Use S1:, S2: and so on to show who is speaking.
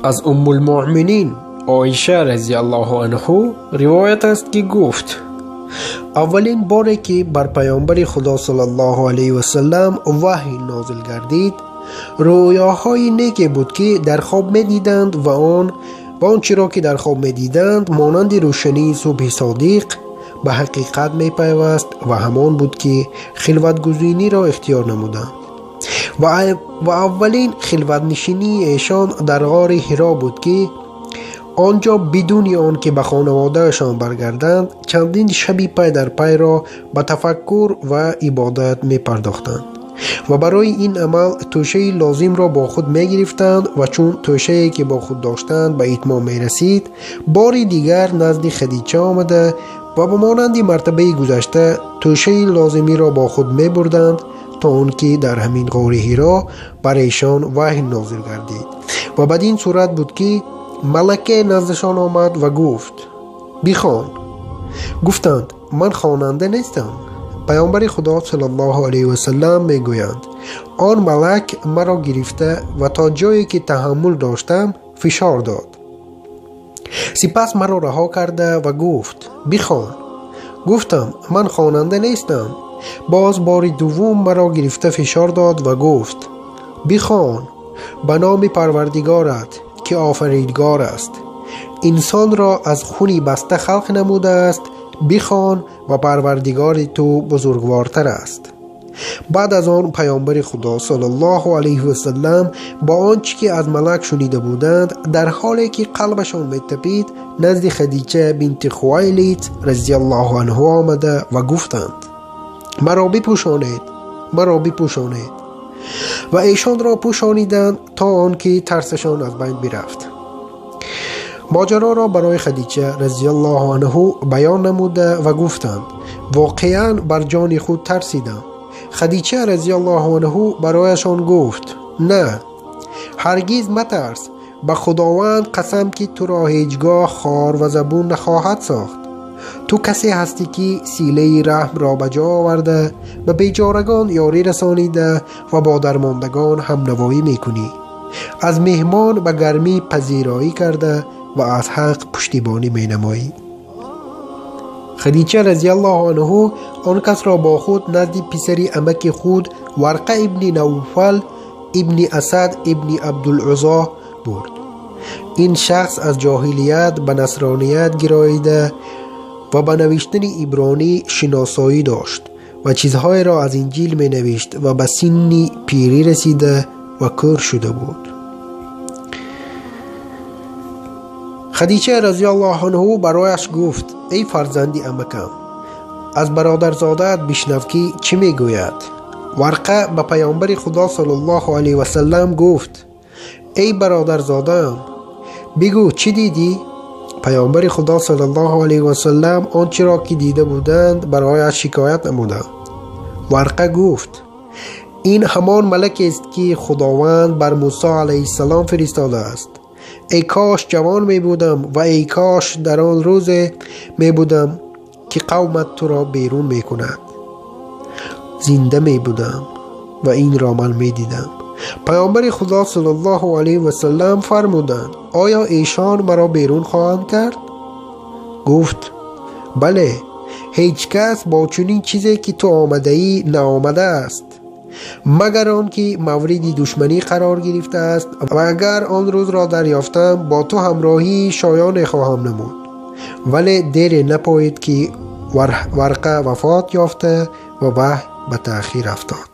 S1: Аз Уммулмуъминин Оиша разияллоҳу анҳу ривоят аст, ки гуфт: аввалин боре ки бар паёмбари Худо саллаллоҳу алайҳи васаллам ваҳй нозил гардид, рӯёҳои неке буд, ки дар хоб медиданд ва он чиро ки дар хоб медиданд монанди рӯшании субҳи содиқ ба ҳақиқат мепайваст ва ҳамон буд, ки хилватгузиниро ихтиёр намуданд. Ва аввалин хилватнишинии эшон дар ғори Ҳиро буд, ки он ҷо бидуни он ки ба хонаводаашон баргарданд, чандин шаби пай дар пайро ба тафаккур ва ибодат мепардохтанд ва барои ин амал тӯшаи лозимро бо худ мегирифтанд ва чун тӯшае ки бо худ доштанд ба итмом мерасид, бори дигар назди Хадича омада ва ба монанди мартабаи гузашта тӯшаи лозимиро бо худ мебурданд, то он ки дар ҳамин ғори Ҳиро бар эшон ваҳй нозил гардид. Ва бадин сурат буд, ки малаке наздашон омад ва гуфт: бихон. Гуфтанд: ман хонанда нестам. Паёмбари Худо саллаллоҳу алайҳи васаллам мегӯянд: он малак маро гирифта ва то ҷое ки таҳаммул доштам фишор дод. Сипас маро раҳо карда ва гуфт: бихон. Гуфтам: ман хонанда нестам. Боз бори дуввум маро гирифта фишор дод ва гуфт: бихон ба номи Парвардигорат, ки офаридгор аст, инсонро аз хуни баста халқ намудааст, бихон ва Парвардигори ту бузургвортар аст. Баъд аз он паёмбари Худо саллаллоҳу алайҳи васаллам бо он чӣ ки аз малак шунида буданд, дар ҳоле ки қалбашон метапид, назди Хадича бинти Хувайлид разияллоҳу анҳу омада ва гуфтанд: маро бипӯшонед, маро бипӯшонед. Ва эшонро пӯшониданд то он ки тарсашон аз байн бирафт. Моҷароро барои Хадича разияллоҳу анҳу баён намуда ва гуфтанд: воқеан бар ҷони худ тарсидам. Хадича разияллоҳу анҳу барояшон гуфт: на, ҳаргиз матарс, ба Худованд қасам, ки туро ҳеҷ гоҳ хор ва забун нахоҳад сохт. Ту касе ҳастӣ, ки силаи раҳмро ба ҷо оварда, ба бечорагон ёрӣ расонида ва бо дармондагон ҳамнавоӣ мекунӣ, аз меҳмон ба гармӣ пазироӣ карда ва аз ҳақ пуштибонӣ менамоӣ. Хадича разияллоҳу анҳу он касро бо худ назди писари амаки худ Варқа ибни Навфал ибни Асад ибни Абдулузо бурд. Ин шахс аз ҷоҳилият ба насроният гироида ва ба навиштани ибронӣ шиносоӣ дошт ва чизҳоеро аз Инҷил менавишт ва ба синни пирӣ расида ва кӯр шуда буд. Хадича разияллоҳу анҳу барояш гуфт: эй фарзанди амакам, аз бародарзодаат бишнав, ки чӣ мегӯяд. Варқа ба паёмбари Худо саллаллоҳу алайҳи васаллам гуфт: эй бародарзодаам, бигӯ чӣ дидӣ? Паёмбари Худо саллаллоҳу алайҳи васаллам он чиро ки дида буданд барояш шикоят намуданд. Варқа гуфт: ин ҳамон малакест, ки Худованд бар Мусо алайҳиссалом фиристодааст. Эй кош ҷавон мебудам ва эй кош дар он рӯзе мебудам, ки қавмат туро берун мекунад. Зинда мебудам ва инро ман медидам. Паёмбари Худо саллаллоҳу алайҳи васаллам фармуданд: оё эшон маро берун хоҳанд кард? Гуфт: бале, ҳеҷ кас бо чунин чизе ки ту омадаӣ наомадааст, магар он ки мавриди душманӣ қарор гирифтааст, ва агар он рӯзро дарёфтам, бо ту ҳамроҳии шоёне хоҳам намуд. Вале дере напоид, ки Варқа вафот ёфта ва ваҳй ба таъхир афтод.